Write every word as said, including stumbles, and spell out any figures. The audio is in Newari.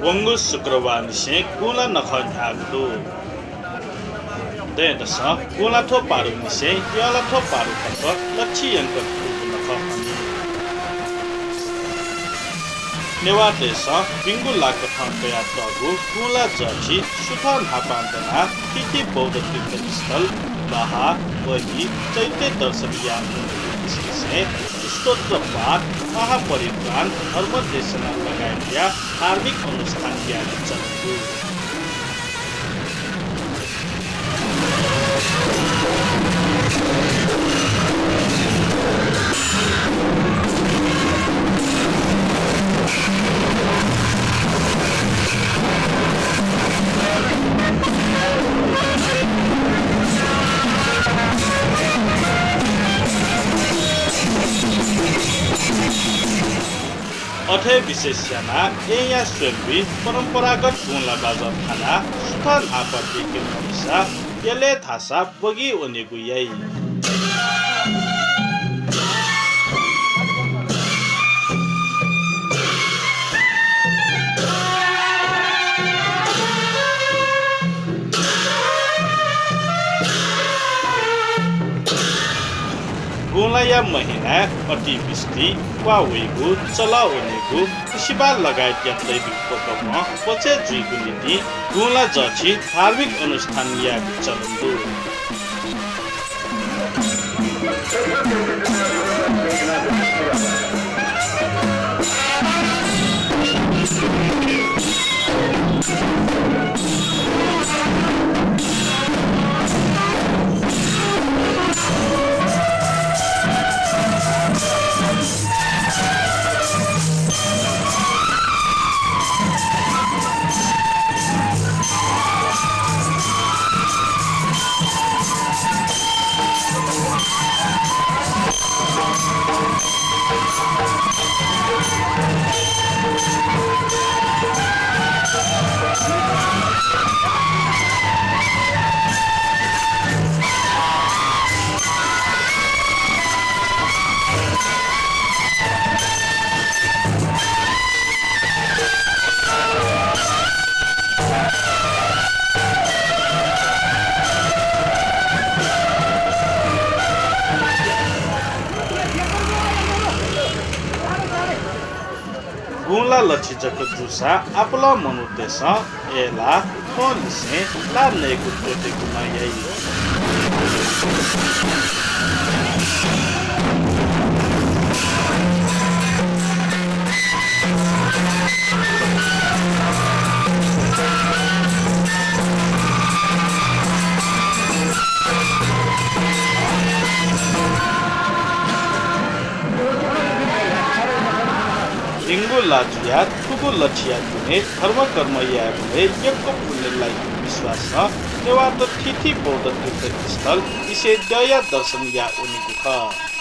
वंगु शुक्रबारनिसें गुँला नखः न्ह्याःगु दु। दँय्‌दसं गुँलाथ्व पारुंनिसें यःलाथ्व पारु तक लच्छि यंक दुगु नखः खनी। नेवाःतय्‌सं भिंगु लाकथं कयातःगु गुँला जःछि सुथं न्हापां दनाः थीथी बौद्ध तीर्थस्थल, बहाः, बही, चैत्य दर्शन याः वनेगु लिसेलिसें स्तोत्र पाठ, महापरित्राण, धर्म देशना लगायतया धार्मिक अनुष्ठान यायेगु चलन दु। अथे विशेष यानाः येँया स्वयम्भुइ परम्परागत गुँला बाजं थानाः सुथं न्हापा दयेके मफुसा, यलय् धाःसा बगी वनेगु याइ। गुँलाया महिनाय् अतिवृष्टि, क्वाः वइगु, चलः वनेगु, खुसिबाः लगायतया दैविक कोपचं बचय् जुइगु निंतिं गुँला जःछि धार्मिक अनुष्ठान यायेगु चलन दु। गुँला लच्छि जक जूसा आपालं मनूतय्‌सं अय्‌लाः थ्वंनिसें लाः नयेगु त्वःतेगु मां याइ। भिंगु लाजुया थुगु लच्छि दुने धर्मकर्म यायेबलय् यक्व पुण्य लाइगु विश्वासं नेवाःत थीथी बौद्ध तीर्थस्थल इसे द्यःया दर्शन याः वनीगु खः।